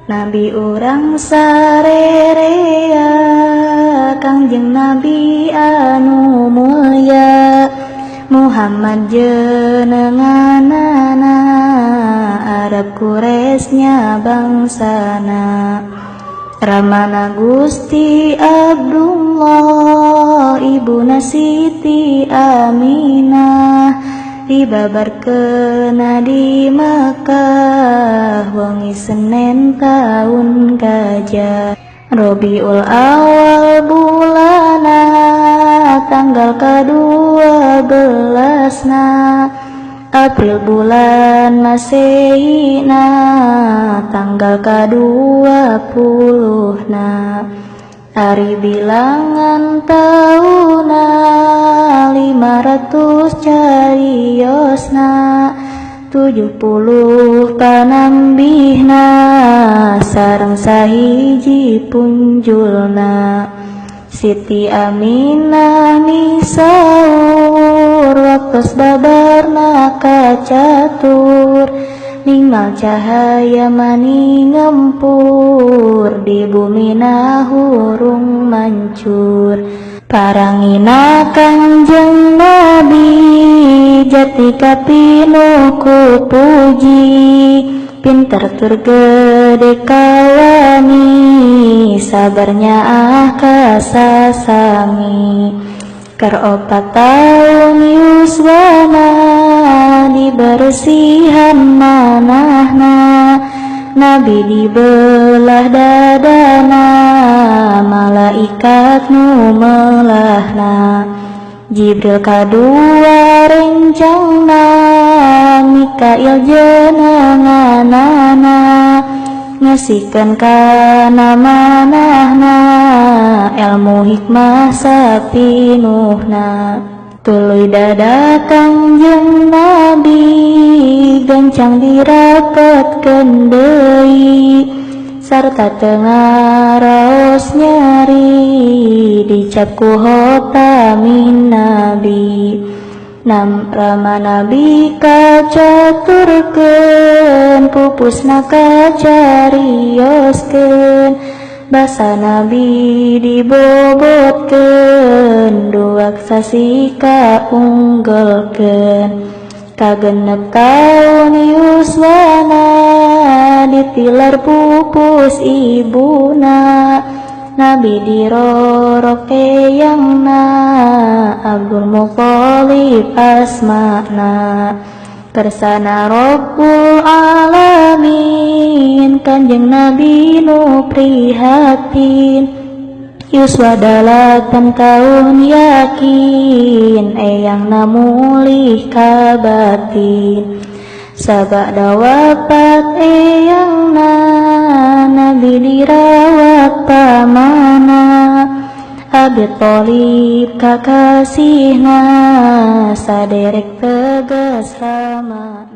Nabi urang sarerea, Kangjeng Nabi anu mulya, Muhammad jenenganana, Arab Quraisy bangsana. Ramana Gusti Abdullah, ibuna Siti Aminah, dibabarkeun di Makkah wengi Senin taun gajah. Robiul Awal bulana, tanggal ka-12na, April bulan Masehina, tanggal ka-20na. Ari bilangan tauna 500 cariosna, 70 panambihna, sareng sahiji punjulna. Siti Aminah misaur, waktos babarna kacatur, ningal cahaya mani ngempur, di bumina hurung mancur. Parangina Kangjeng Nabi, jati kapinuh ku puji, pinter tur gede kawani, sabarnya ah kasasami. Keur 4 taun yuswana, dibersihan manahna, Nabi dibelah dadana, malaikat nu melahna. Jibril kadua rencangna, Mikail jenenganana, ngasihkeun kana manahna, ilmu hikmah sapinuhna. Tuluy dada Kangjeng Nabi, gancang dirapetkeun deui, sarta teu ngaraos nyeri, dicap ku khotamin Nabi. Nam rama Nabi kacaturkeun, pupusna kacarioskeun, basa Nabi dibobotkeun, duak sasi kaunggelkeun. Kagenep taun yuswana, ditilar pupus ibuna, Nabi dirorok eyangna, Abdul Muthalib asmana. Kersana Rabbul Alamin, Kanjeng Nabi nu prihatin, yuswa 8 taun yakin, eyangna mulih kabatin. Sabada wafat eyangna, Nabi dirawat pamana, Abi Thalib kakasihna, saderek tegas ramana.